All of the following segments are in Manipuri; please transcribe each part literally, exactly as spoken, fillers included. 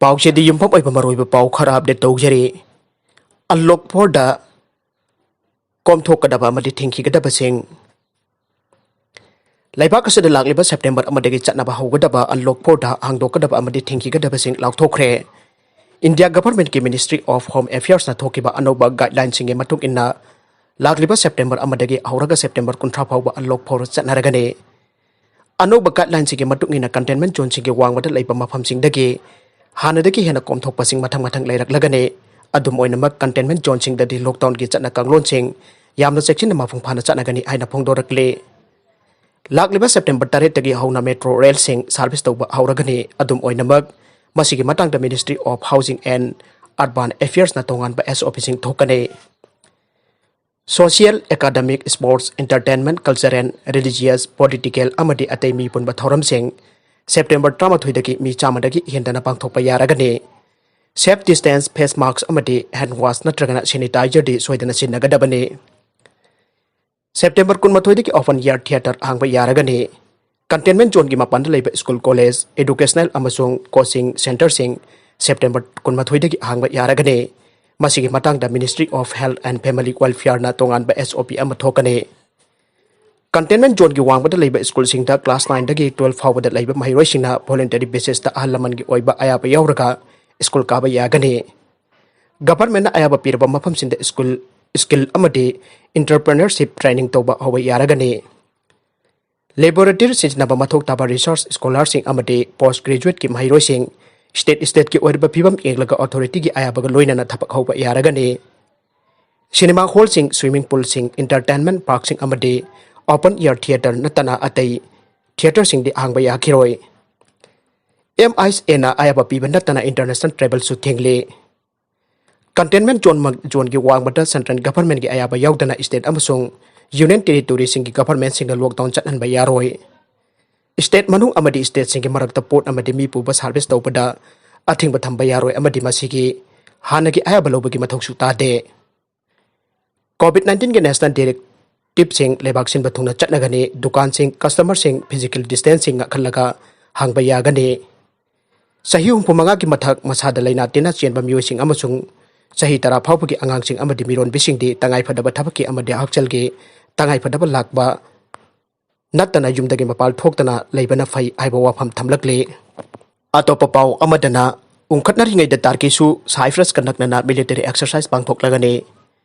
ꯄꯥꯎꯆꯦꯗꯤ ꯌꯨꯝꯐꯝ ꯑꯣꯏꯕ ꯃꯔꯨꯑꯣꯏꯕ ꯄꯥꯎ ꯈꯔ ꯑꯞꯗꯦꯠ ꯇꯧꯖꯔꯤ꯫ ꯑꯟꯂꯣꯛ ꯐꯣꯔꯗ ꯀꯣꯝꯊꯣꯛꯀꯗꯕ ꯑꯃꯗꯤ ꯊꯤꯡꯈꯤꯒꯗꯕꯁꯤꯡ꯫ ꯂꯩꯕꯥꯛ ꯑꯁꯤꯗ ꯂꯥꯛꯂꯤꯕ ꯁꯦꯞꯇꯦꯝꯕꯔ ꯑꯃꯗꯒꯤ ꯆꯠꯅꯕ ꯍꯧꯒꯗꯕ ꯑꯟꯂꯣꯛ ꯐꯣꯔꯗ ꯍꯥꯡꯗꯣꯛꯀꯗꯕ ꯑꯃꯗꯤ ꯊꯤꯡꯈꯤꯒꯗꯕꯁꯤꯡ ꯂꯥꯎꯊꯣꯛꯈ꯭ꯔꯦ꯫ ꯏꯟꯗꯤꯌꯥ ꯒꯚꯔꯟꯃꯦꯟꯠꯀꯤ ꯃꯤꯅꯤꯁꯇ꯭ꯔꯤ ꯑꯣꯐ ꯍꯣꯝ ꯑꯦꯐꯤꯌꯔꯁꯅ ꯊꯣꯛꯈꯤꯕ ꯑꯅꯧꯕ ꯒꯥꯏꯗꯂꯥꯏꯟꯁꯤꯡꯒꯤ ꯃꯇꯨꯡ ꯏꯟꯅ, ꯂꯥꯛꯂꯤꯕ ꯁꯦꯞꯇꯦꯝꯕꯔ ꯑꯃꯗꯒꯤ ꯍꯧꯔꯒ ꯁꯦꯞꯇꯦꯝꯕꯔ ꯀꯨꯟꯊ꯭ꯔꯥ ꯐꯥꯎꯕ ꯑꯟꯂꯣꯛ ꯐꯣꯔ ꯆꯠꯅꯔꯒꯅꯤ꯫ ꯑꯅꯧꯕ ꯒꯥꯏꯗꯂꯥꯏꯟꯁꯤꯡꯒꯤ ꯃꯇꯨꯡ ꯏꯟꯅ, ꯀꯟꯇꯦꯟꯃꯦꯟꯠ ꯖꯣꯟꯁꯤꯡꯒꯤ ꯋꯥꯡꯃꯗ ꯂꯩꯕ ꯃꯐꯝꯁꯤꯡꯗꯒꯤ ꯍꯥꯟꯅꯗꯒꯤ ꯍꯦꯟꯅ ꯀꯣꯝꯊꯣꯛꯄꯁꯤꯡ ꯃꯊꯪ ꯃꯊꯪ ꯂꯩꯔꯛꯂꯒꯅꯤ꯫ ꯑꯗꯨꯝ ꯑꯣꯏꯅꯃꯛ, ꯀꯟꯇꯦꯟꯃꯦꯟꯠ ꯖꯣꯟꯁꯤꯡꯗꯗꯤ ꯂꯣꯛꯗꯥꯎꯟꯒꯤ ꯆꯠꯅ ꯀꯥꯡꯂꯣꯟꯁꯤꯡ ꯌꯥꯝꯅ ꯆꯦꯛꯁꯤꯟꯅ ꯃꯄꯨꯡ ꯐꯥꯅ ꯆꯠꯅꯒꯅꯤ ꯍꯥꯏꯅ ꯐꯣꯡꯗꯣꯔꯛꯂꯤ꯫ ꯂꯥꯛꯂꯤꯕ ꯁꯦꯞꯇꯦꯝꯕꯔ ꯇꯔꯦꯠꯇꯒꯤ ꯍꯧꯅ ꯃꯦꯇ꯭ꯔꯣ ꯔꯦꯜꯁꯤꯡ ꯁꯥꯔꯚꯤꯁ ꯇꯧꯕ ꯍꯧꯔꯒꯅꯤ꯫ ꯑꯗꯨꯝ ꯑꯣꯏꯅꯃꯛ, ꯃꯁꯤꯒꯤ ꯃꯇꯥꯡꯗ ministry of housing and urban ꯑꯦꯐꯤꯌꯔꯁꯅ ꯇꯣꯉꯥꯟꯕ ꯑꯦꯁ ꯑꯣ ꯄꯤꯁꯤꯡ ꯊꯣꯛꯀꯅꯤ꯫ Social, academic, sports, entertainment, cultural, religious, political ꯑꯃꯗꯤ ꯑꯇꯩ ꯃꯤ ꯄꯨꯟꯕ ꯊꯧꯔꯝꯁꯤꯡ ꯁꯦꯞꯇꯦꯝꯕꯔ ꯇꯔꯥꯃꯥꯊꯣꯏꯗꯒꯤ ꯃꯤ ꯆꯥꯝꯃꯗꯒꯤ ꯍꯦꯟꯗꯅ ꯄꯥꯡꯊꯣꯛꯄ ꯌꯥꯔꯒꯅꯤ꯫ ꯁꯦꯐ ꯗꯤꯁꯇꯦꯟꯁ, ꯐꯦꯁ ꯃꯥꯁꯛ ꯑꯃꯗꯤ ꯍꯦꯟꯗ ꯋꯥꯁ ꯅꯠꯇ꯭ꯔꯒꯅ ꯁꯦꯅꯤꯇꯥꯏꯖꯔꯗꯤ ꯁꯣꯏꯗꯅ ꯁꯤꯖꯤꯟꯅꯒꯗꯕꯅꯤ꯫ ꯁꯦꯞꯇꯦꯝꯕꯔ ꯀꯨꯟꯃꯥꯊꯣꯏꯗꯒꯤ ꯑꯣꯄꯟ ꯑꯦꯌꯔ ꯊꯤꯌꯦꯇꯔ ꯍꯥꯡꯕ ꯌꯥꯔꯒꯅꯤ꯫ ꯀꯟꯇꯦꯟꯃꯦꯟꯠ ꯖꯣꯟꯒꯤ ꯃꯄꯥꯟꯗ ꯂꯩꯕ ꯁ꯭ꯀꯨꯜ, ꯀꯣꯂꯦꯖ, ꯑꯦꯗꯨꯀꯦꯁꯅꯦꯜ ꯑꯃꯁꯨꯡ ꯀꯣꯆꯤꯡ ꯁꯦꯟꯇꯔꯁꯤꯡ ꯁꯦꯞꯇꯦꯝꯕꯔ ꯀꯨꯟꯃꯥꯊꯣꯏꯗꯒꯤ ꯍꯥꯡꯕ ꯌꯥꯔꯒꯅꯤ꯫ ꯃꯁꯤꯒꯤ ꯃꯇꯥꯡꯗ ministry of health and family ꯋꯦꯜꯐꯤꯌꯔꯅ ꯇꯣꯉꯥꯟꯕ ꯑꯦꯁ ꯑꯣ ꯄꯤ ꯑꯃ ꯊꯣꯛꯀꯅꯤ꯫ ꯀꯟꯇꯦꯟꯃꯦꯟꯠ ꯖꯣꯟꯒꯤ ꯋꯥꯡꯃꯗ ꯂꯩꯕ ꯁ꯭ꯀꯨꯜꯁꯤꯡꯗ ꯀ꯭ꯂꯥꯁ ꯅꯥꯏꯟꯗꯒꯤ ꯇꯨꯋꯦꯜꯐ ꯐꯥꯎꯕꯗ ꯂꯩꯕ ꯃꯍꯩꯔꯣꯏꯁꯤꯡꯅ ꯚꯣꯂꯨꯟꯇꯔꯤ ꯕꯦꯁꯤꯁꯇ ꯑꯍꯜ ꯂꯃꯟꯒꯤ ꯑꯣꯏꯕ ꯑꯌꯥꯕ ꯌꯥꯎꯔꯒ ꯁ꯭ꯀꯨꯜ ꯀꯥꯕ ꯌꯥꯒꯅꯤ꯫ ꯒꯚꯔꯟꯃꯦꯟꯠꯅ ꯑꯌꯥꯕ ꯄꯤꯔꯕ ꯃꯐꯝꯁꯤꯡꯗ ꯁ꯭ꯀꯨꯜ, ꯁ꯭ꯀꯤꯜ ꯑꯃꯗꯤ ꯑꯦꯟꯇꯔꯄ꯭ꯔꯦꯅꯔꯁꯤꯞ ꯇ꯭ꯔꯦꯅꯤꯡ ꯇꯧꯕ ꯍꯧꯕ ꯌꯥꯔꯒꯅꯤ꯫ ꯂꯦꯕꯣꯔꯦꯇꯔꯤ ꯁꯤꯖꯤꯟꯅꯕ ꯃꯊꯧ ꯇꯥꯕ ꯔꯤꯁꯔꯆ ꯁ꯭ꯀꯣꯂꯔꯁꯤꯡ ꯑꯃꯗꯤ ꯄꯣꯁꯠ ꯒ꯭ꯔꯦꯖꯨꯋꯦꯠꯀꯤ ꯃꯍꯩꯔꯣꯏꯁꯤꯡ ꯁ꯭ꯇꯦꯠ ꯁ꯭ꯇꯦꯠꯀꯤ ꯑꯣꯏꯔꯤꯕ ꯐꯤꯕꯝ ꯌꯦꯡꯂꯒ ꯑꯣꯊꯣꯔꯤꯇꯤꯒꯤ ꯑꯌꯥꯕꯒ ꯂꯣꯏꯅꯅ ꯊꯕꯛ ꯍꯧꯕ ꯌꯥꯔꯒꯅꯤ꯫ ꯁꯤꯅꯦꯃꯥ ꯍꯣꯜꯁꯤꯡ, ꯁ꯭ꯋꯤꯃꯤꯡ ꯄꯨꯜꯁꯤꯡ, ꯏꯟꯇꯔꯇꯦꯟꯃꯦꯟꯠ ꯄꯥꯔꯛꯁꯤꯡ ꯑꯃꯗꯤ ꯑꯣꯄꯟ ꯑꯦꯌꯔ ꯊꯤꯌꯦꯇꯔ ꯅꯠꯇꯅ ꯑꯇꯩ ꯊꯤꯌꯦꯇꯔꯁꯤꯡꯗꯤ ꯍꯥꯡꯕ ꯌꯥꯈꯤꯔꯣꯏ꯫ ꯑꯦꯝ ꯑꯥꯏ ꯑꯦꯅ ꯑꯌꯥꯕ ꯄꯤꯕ ꯅꯠꯇꯅ ꯏꯟꯇꯔꯅꯦꯁꯅꯦꯜ ꯇ꯭ꯔꯦꯚꯦꯜꯁꯨ ꯊꯤꯡꯂꯤ꯫ ꯀꯟꯇꯦꯟꯃꯦꯟꯠ ꯖꯣꯟ ꯃ-, ꯖꯣꯟꯒꯤ ꯋꯥꯡꯃꯗ ꯁꯦꯟꯇ꯭ꯔꯦꯜ ꯒꯚꯔꯟꯃꯦꯟꯠꯀꯤ ꯑꯌꯥꯕ ꯌꯥꯎꯗꯅ ꯁ꯭ꯇꯦꯠ ꯑꯃꯁꯨꯡ ꯌꯨꯅꯤꯌꯟ ꯇꯦꯔꯤꯇꯣꯔꯤꯁꯤꯡꯒꯤ ꯒꯚꯔꯟꯃꯦꯟꯠꯁꯤꯡꯅ ꯂꯣꯛꯗꯥꯎꯟ ꯆꯠꯍꯟꯕ ꯌꯥꯔꯣꯏ꯫ ꯁ꯭ꯇꯦꯠ ꯃꯅꯨꯡ ꯑꯃꯗꯤ ꯁ꯭ꯇꯦꯠꯁꯤꯡꯒꯤ ꯃꯔꯛꯇ ꯄꯣꯠ ꯑꯃꯗꯤ ꯃꯤ ꯄꯨꯕ ꯁꯥꯔꯚꯤꯁ ꯇꯧꯕꯗ ꯑꯊꯤꯡꯕ ꯊꯝꯕ ꯌꯥꯔꯣꯏ ꯑꯃꯗꯤ ꯃꯁꯤꯒꯤ ꯍꯥꯟꯅꯒꯤ ꯑꯌꯥꯕ ꯂꯧꯕꯒꯤ ꯃꯊꯧꯁꯨ ꯇꯥꯗꯦ꯫ ꯀꯣꯚꯤꯗ ꯅꯥꯏꯟꯇꯤꯟꯒꯤ ꯅꯦꯁꯅꯦꯜ ꯗꯤꯔꯦꯛꯇꯤꯚꯁꯤꯡ ꯂꯩꯕꯥꯛ ꯁꯤꯟꯕ ꯊꯨꯡꯅ ꯆꯠꯅꯒꯅꯤ꯫ ꯗꯨꯀꯥꯟꯁꯤꯡ, ꯀꯁꯇꯃꯔꯁꯤꯡ, ꯐꯤꯖꯤꯀꯦꯜ ꯗꯤꯁꯇꯦꯟꯁꯤꯡ ꯉꯥꯛꯍꯜꯂꯒ ꯍꯥꯡꯕ ꯌꯥꯒꯅꯤ꯫ ꯆꯍꯤ ꯍꯨꯝꯐꯨ ꯃꯉꯥꯒꯤ ꯃꯊꯛ ꯃꯁꯥꯗ ꯂꯥꯏꯅꯥ ꯇꯤꯟꯅ ꯆꯦꯟꯕ ꯃꯤꯑꯣꯏꯁꯤꯡ ꯑꯃꯁꯨꯡ ꯆꯍꯤ ꯇꯔꯥ ꯐꯥꯎꯕꯒꯤ ꯑꯉꯥꯡꯁꯤꯡ ꯑꯃꯗꯤ ꯃꯤꯔꯣꯟꯕꯤꯁꯤꯡꯗꯤ ꯇꯉꯥꯏꯐꯗꯕ ꯊꯕꯛꯀꯤ ꯑꯃꯗꯤ ꯍꯛꯁꯦꯜꯒꯤ ꯇꯉꯥꯏꯐꯗꯕ ꯂꯥꯛꯄ ꯅꯠꯇꯅ ꯌꯨꯝꯗꯒꯤ ꯃꯄꯥꯜ ꯊꯣꯛꯇꯅ ꯂꯩꯕꯅ ꯐꯩ ꯍꯥꯏꯕ ꯋꯥꯐꯝ ꯊꯝꯂꯛꯂꯤ꯫ ꯑꯇꯣꯞꯄ ꯄꯥꯎ ꯑꯃꯗꯅ, ꯎꯪꯈꯠꯅꯔꯤꯉꯩꯗ ꯇꯥꯔꯀꯤꯁꯨ ꯁꯥꯏꯄ꯭ꯔꯁꯀ ꯅꯛꯅꯅ ꯃꯤꯂꯤꯇꯔꯤ ꯑꯦꯛꯁꯔꯁꯥꯏꯁ ꯄꯥꯡꯊꯣꯛꯂꯒꯅꯤ꯫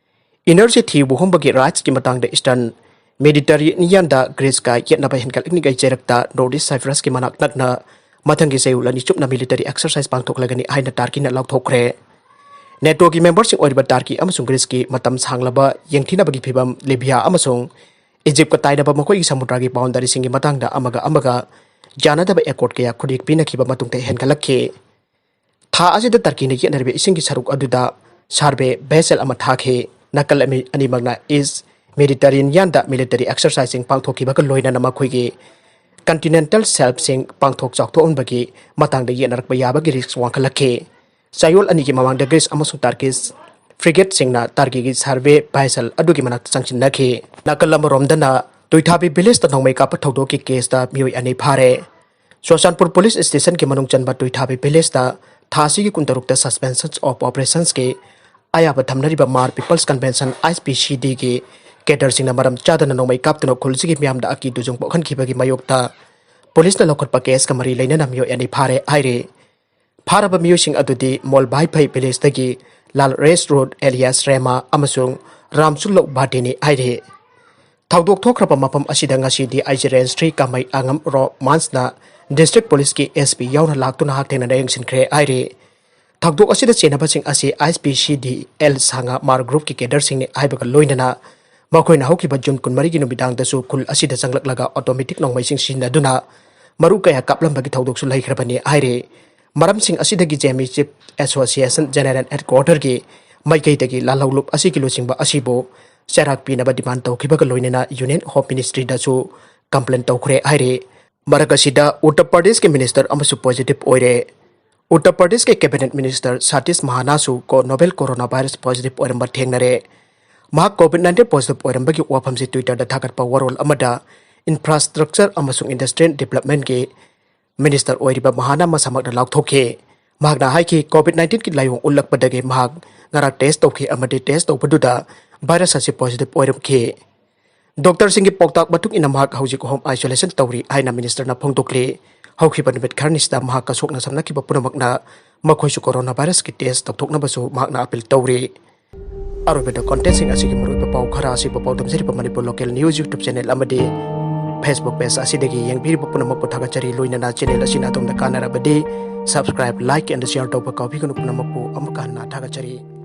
ꯏꯅꯔꯖꯤ ꯊꯤꯕ ꯍꯨꯝꯕꯒꯤ ꯔꯥꯏꯠꯁꯀꯤ ꯃꯇꯥꯡꯗ ꯏꯁꯇꯔꯟ ꯃꯦꯗꯤꯇꯔꯦꯅꯤꯌꯟꯗ ꯒ꯭ꯔꯤꯁꯀ ꯌꯦꯠꯅꯕ ꯍꯦꯟꯒꯠꯂꯛꯂꯤꯉꯩ ꯆꯩꯔꯛꯇ ꯅꯣꯔꯠ ꯏꯁ ꯁꯥꯏꯄ꯭ꯔꯁꯀꯤ ꯃꯅꯥꯛ ꯅꯛꯅ ꯃꯊꯪꯒꯤ ꯆꯌꯣꯜ ꯑꯅꯤ ꯆꯨꯞꯅ ꯃꯤꯂꯤꯇꯔꯤ ꯑꯦꯛꯁꯔꯁꯥꯏꯁ ꯄꯥꯡꯊꯣꯛꯂꯒꯅꯤ ꯍꯥꯏꯅ ꯇꯥꯔꯀꯤꯅ ꯂꯥꯎꯊꯣꯛꯈ꯭ꯔꯦ꯫ ꯅꯦꯇꯣꯒꯤ ꯃꯦꯝꯕꯔꯁꯤꯡ ꯑꯣꯏꯔꯤꯕ ꯇꯥꯔꯀꯤ ꯑꯃꯁꯨꯡ ꯒ꯭ꯔꯤꯁꯀꯤ ꯃꯇꯝ ꯁꯥꯡꯂꯕ ꯌꯦꯡꯊꯤꯅꯕꯒꯤ ꯐꯤꯕꯝ, ꯂꯤꯕꯤꯌꯥ ꯑꯃꯁꯨꯡ ꯏꯖꯤꯞꯀ ꯇꯥꯏꯅꯕ ꯃꯈꯣꯏꯒꯤ ꯁꯃꯨꯗ꯭ꯔꯒꯤ ꯕꯥꯎꯟꯗꯔꯤꯁꯤꯡꯒꯤ ꯃꯇꯥꯡꯗ ꯑꯃꯒ ꯑꯃꯒ ꯌꯥꯅꯗꯕ ꯑꯦꯀꯣꯔꯗ ꯀꯌꯥ ꯈꯨꯠꯌꯦꯛ ꯄꯤꯅꯈꯤꯕ ꯃꯇꯨꯡꯗ ꯍꯦꯟꯒꯠꯂꯛꯈꯤ꯫ ꯊꯥ ꯑꯁꯤꯗ ꯇꯔꯀꯤꯅ ꯌꯦꯠꯅꯔꯤꯕ ꯏꯁꯤꯡꯒꯤ ꯁꯔꯨꯛ ꯑꯗꯨꯗ ꯁꯥꯔꯚꯦ ꯚꯦꯁꯦꯜ ꯑꯃ ꯊꯥꯈꯤ꯫ ꯅꯥꯀꯜ ꯑꯅꯤ-, ꯑꯅꯤꯃꯛꯅ ꯏꯁ ꯃꯦꯗꯤꯇꯔꯦꯅꯤꯌꯟꯗ ꯃꯤꯂꯤꯇꯔꯤ ꯑꯦꯛꯁꯔꯁꯥꯏꯖꯁꯤꯡ ꯄꯥꯡꯊꯣꯛꯈꯤꯕꯒ ꯂꯣꯏꯅꯅ ꯃꯈꯣꯏꯒꯤ ꯀꯟꯇꯤꯅꯦꯟꯇꯜ ꯁꯦꯜꯐꯁꯤꯡ ꯄꯥꯡꯊꯣꯛ ꯆꯥꯎꯊꯣꯛꯍꯟꯕꯒꯤ ꯃꯇꯥꯡꯗ ꯌꯦꯠꯅꯔꯛꯄ ꯌꯥꯕꯒꯤ ꯔꯤꯁ꯭ꯛ ꯋꯥꯡꯈꯠꯂꯛꯈꯤ꯫ ꯆꯌꯣꯜ ꯑꯅꯤꯒꯤ ꯃꯃꯥꯡꯗ ꯒ꯭ꯔꯤꯁ ꯑꯃꯁꯨꯡ ꯇꯥꯔꯀꯤꯁ ꯐ꯭ꯔꯤꯒꯦꯠꯁꯤꯡꯅ ꯇꯥꯔꯀꯤꯒꯤ ꯁꯥꯔꯚꯦ ꯚꯦꯁꯦꯜ ꯑꯗꯨꯒꯤ ꯃꯅꯥꯛꯇ ꯆꯪꯁꯤꯟꯅꯈꯤ꯫ ꯅꯥꯀꯜ ꯑꯃꯔꯣꯝꯗꯅ, ꯇꯨꯏꯊꯥꯕꯤ ꯚꯤꯂꯦꯖꯇ ꯅꯣꯡꯃꯩ ꯀꯥꯞꯄ ꯊꯧꯗꯣꯛꯀꯤ ꯀꯦꯁꯇ ꯃꯤꯑꯣꯏ ꯑꯅꯤ ꯐꯥꯔꯦ꯫ ꯆꯨꯔꯆꯥꯟꯄꯨꯔ ꯄꯨꯂꯤꯁ ꯁ꯭ꯇꯦꯁꯟꯒꯤ ꯃꯅꯨꯡ ꯆꯟꯕ ꯇꯨꯏꯊꯥꯕꯤ ꯚꯤꯂꯦꯖꯇ ꯊꯥ ꯑꯁꯤꯒꯤ ꯀꯨꯟꯇꯔꯨꯛꯇ Suspension of Operations-ꯀꯤ ꯑꯌꯥꯕ ꯊꯝꯅꯔꯤꯕ ꯃꯥꯔ ꯄꯤꯄꯜꯁ ꯀꯟꯚꯦꯟꯁꯟ, IPCD-ꯒꯤ ꯀꯦꯗꯔꯁꯤꯡꯅ ꯃꯔꯝ ꯆꯥꯗꯅ ꯅꯣꯡꯃꯩ ꯀꯥꯞꯇꯨꯅ ꯈꯨꯜꯁꯤꯒꯤ ꯃꯤꯌꯥꯝꯗ ꯑꯀꯤ ꯇꯨꯖꯨꯡ ꯄꯣꯛꯍꯟꯈꯤꯕꯒꯤ ꯃꯥꯌꯣꯛꯇ ꯄꯨꯂꯤꯁꯅ ꯂꯧꯈꯠꯄ ꯀꯦꯁꯀ ꯃꯔꯤ ꯂꯩꯅꯅ ꯃꯤꯑꯣꯏ ꯑꯅꯤ ꯐꯥꯔꯦ ꯍꯥꯏꯔꯤ꯫ ꯐꯥꯔꯕ ꯃꯤꯑꯣꯏꯁꯤꯡ ꯑꯗꯨꯗꯤ ꯃꯣꯜꯚꯥꯏꯐꯩ ꯚꯤꯂꯦꯖꯇꯒꯤ ꯂꯥꯜ ꯔꯦꯁ ꯔꯣꯗ ꯑꯦꯂꯤꯌꯥꯁ ꯔꯦꯃꯥ ꯑꯃꯁꯨꯡ ꯔꯥꯝꯆꯨꯜꯂꯧ ꯚꯥꯇꯦꯅꯤ ꯍꯥꯏꯔꯤ꯫ ꯊꯧꯗꯣꯛ ꯊꯣꯛꯈ꯭ꯔꯕ ꯃꯐꯝ ꯑꯁꯤꯗ ꯉꯁꯤ DIG Range three ꯀꯥꯃꯩ ꯑꯉꯝ ꯔꯣꯃꯥꯟꯁꯅ ꯗꯤꯁꯇ꯭ꯔꯤꯛ ꯄꯨꯂꯤꯁꯀꯤ SP ꯌꯥꯎꯅ ꯂꯥꯛꯇꯨꯅ ꯍꯛꯊꯦꯡꯅꯅ ꯌꯦꯡꯁꯤꯟꯈ꯭ꯔꯦ ꯍꯥꯏꯔꯤ꯫ ꯊꯧꯗꯣꯛ ꯑꯁꯤꯗ ꯆꯦꯟꯅꯕꯁꯤꯡ ꯑꯁꯤ IPCD-L ꯁꯥꯉꯥ ꯃꯥꯔ ꯒ꯭ꯔꯨꯞꯀꯤ ꯀꯦꯗꯔꯁꯤꯡꯅꯤ ꯍꯥꯏꯕꯒ ꯂꯣꯏꯅꯅ ꯃꯈꯣꯏꯅ ꯍꯧꯈꯤꯕ ꯖꯨꯟ ꯀꯨꯟꯃꯔꯤꯒꯤ ꯅꯨꯃꯤꯗꯥꯡꯗꯁꯨ ꯈꯨꯜ ꯑꯁꯤꯗ ꯆꯪꯂꯛꯂꯒ ꯑꯣꯇꯣꯃꯦꯇꯤꯛ ꯅꯣꯡꯃꯩꯁꯤꯡ ꯁꯤꯖꯤꯟꯅꯗꯨꯅ ꯃꯔꯨ ꯀꯌꯥ ꯀꯥꯞꯂꯝꯕꯒꯤ ꯊꯧꯗꯣꯛꯁꯨ ꯂꯩꯈ꯭ꯔꯕꯅꯤ ꯍꯥꯏꯔꯤ꯫ ꯃꯔꯝꯁꯤꯡ ꯑꯁꯤꯗꯒꯤ ꯖꯦꯃꯤ ꯆꯤꯞ ꯑꯦꯁꯣꯁꯤꯌꯦꯁꯟ ꯖꯦꯅꯔꯦꯜ ꯍꯦꯗꯀ꯭ꯋꯥꯇꯔꯒꯤ ꯃꯥꯏꯀꯩꯗꯒꯤ ꯂꯥꯜꯍꯧꯂꯨꯞ ꯑꯁꯤꯒꯤ ꯂꯨꯆꯤꯡꯕ ꯑꯁꯤꯕꯨ ꯆꯩꯔꯥꯛ ꯄꯤꯅꯕ ꯗꯤꯃꯥꯟ ꯇꯧꯈꯤꯕꯒ ꯂꯣꯏꯅꯅ Union Home Ministry-ꯗꯁꯨ ꯀꯝꯄ꯭ꯂꯦꯟ ꯇꯧꯈ꯭ꯔꯦ ꯍꯥꯏꯔꯤ꯫ ꯃꯔꯛ ꯑꯁꯤꯗ, ꯎꯠꯇꯔ ꯄ꯭ꯔꯗꯦꯁꯀꯤ ꯃꯤꯅꯤꯁꯇꯔ ꯑꯃꯁꯨ ꯄꯣꯖꯤꯇꯤꯚ ꯑꯣꯏꯔꯦ꯫ ꯎꯠꯇꯔ ꯄ꯭ꯔꯗꯦꯁꯀꯤ ꯀꯦꯕꯤꯅꯦꯠ ꯃꯤꯅꯤꯁꯇꯔ ꯁꯥꯇꯤꯁ ꯃꯍꯥꯅꯥꯁꯨ ꯀꯣ ꯅꯣꯕꯦꯜ ꯀꯣꯔꯣꯅꯥ ꯚꯥꯏꯔꯁ ꯄꯣꯖꯤꯇꯤꯚ ꯑꯣꯏꯔꯝꯕ ꯊꯦꯡꯅꯔꯦ꯫ ꯃꯍꯥꯛ COVID nineteen ꯄꯣꯖꯤꯇꯤꯚ ꯑꯣꯏꯔꯝꯕꯒꯤ ꯋꯥꯐꯝꯁꯤ Twitter-ꯗ ꯊꯥꯒꯠꯄ ꯋꯥꯔꯣꯜ ꯑꯃꯗ, ꯏꯟꯐ꯭ꯔꯥꯁ꯭ꯇ꯭ꯔꯛꯆꯔ ꯑꯃꯁꯨꯡ ꯏꯟꯗꯁꯇ꯭ꯔꯤꯌꯦꯜ ꯗꯤꯕ꯭ꯂꯞꯃꯦꯟꯒꯤ ꯃꯤꯅꯤꯁꯇꯔ ꯑꯣꯏꯔꯤꯕ ꯃꯍꯥꯅ ꯃꯁꯥꯃꯛꯅ ꯂꯥꯎꯊꯣꯛꯈꯤ꯫ ꯃꯍꯥꯛꯅ ꯍꯥꯏꯈꯤ, COVID nineteen ꯀꯤ ꯂꯥꯏꯑꯣꯡ ꯎꯠꯂꯛꯄꯗꯒꯤ ꯃꯍꯥꯛ ꯉꯔꯥꯡ ꯇꯦꯁ ꯇꯧꯈꯤ ꯑꯃꯗꯤ ꯇꯦꯁ ꯇꯧꯕꯗꯨꯗ ꯚꯥꯏꯔꯁ ꯑꯁꯤ ꯄꯣꯖꯤꯇꯤꯚ ꯑꯣꯏꯔꯝꯈꯤ꯫ ꯗꯣꯛꯇꯔꯁꯤꯡꯒꯤ ꯄꯥꯎꯇꯥꯛ ꯃꯇꯨꯡ ꯏꯟꯅ ꯃꯍꯥꯛ ꯍꯧꯖꯤꯛ ꯍꯣꯝ ꯑꯥꯏꯁꯣꯂꯦꯁꯟ ꯇꯧꯔꯤ ꯍꯥꯏꯅ ꯃꯤꯅꯤꯁꯇꯔꯅ ꯐꯣꯡꯗꯣꯛꯂꯤ꯫ ꯍꯧꯈꯤꯕ ꯅꯨꯃꯤꯠ ꯈꯔꯅꯤꯁꯤꯗ ꯃꯍꯥꯛꯀ ꯁꯣꯛꯅ ꯁꯝꯅꯈꯤꯕ ꯄꯨꯝꯅꯃꯛꯅ ꯃꯈꯣꯏꯁꯨ ꯀꯣꯔꯣꯅꯥ ꯚꯥꯏꯔꯁꯀꯤ ꯇꯦꯁ ꯇꯧꯊꯣꯛꯅꯕꯁꯨ ꯃꯍꯥꯛꯅ ꯑꯄꯤꯜ ꯇꯧꯔꯤ꯫ ꯑꯔꯣꯏꯕꯗ ꯀꯣꯟꯇꯦꯟꯁꯤꯡ ꯑꯁꯤꯒꯤ ꯃꯔꯨꯑꯣꯏꯕ ꯄꯥꯎ ꯈꯔ ꯑꯁꯤꯕꯨ ꯄꯥꯎꯗꯝꯖꯔꯤꯕ Manipur local news YouTube channel ꯑꯃꯗꯤ Facebook ꯄꯦꯖ ꯑꯁꯤꯗꯒꯤ ꯌꯦꯡꯕꯤꯔꯤꯕ ꯄꯨꯝꯅꯃꯛꯄꯨ ꯊꯥꯒꯠꯆꯔꯤ꯫ ꯂꯣꯏꯅꯅ ꯆꯦꯅꯦꯜ ꯑꯁꯤꯅ ꯑꯗꯣꯝꯗ ꯀꯥꯟꯅꯔꯕꯗꯤ subscribe, like and share ꯇꯧꯕ ꯀꯥꯎꯕꯤꯒꯅꯨ꯫ ꯄꯨꯝꯅꯃꯛꯄꯨ ꯑꯃꯨꯛꯀ ꯍꯟꯅ ꯊꯥꯒꯠꯆꯔꯤ꯫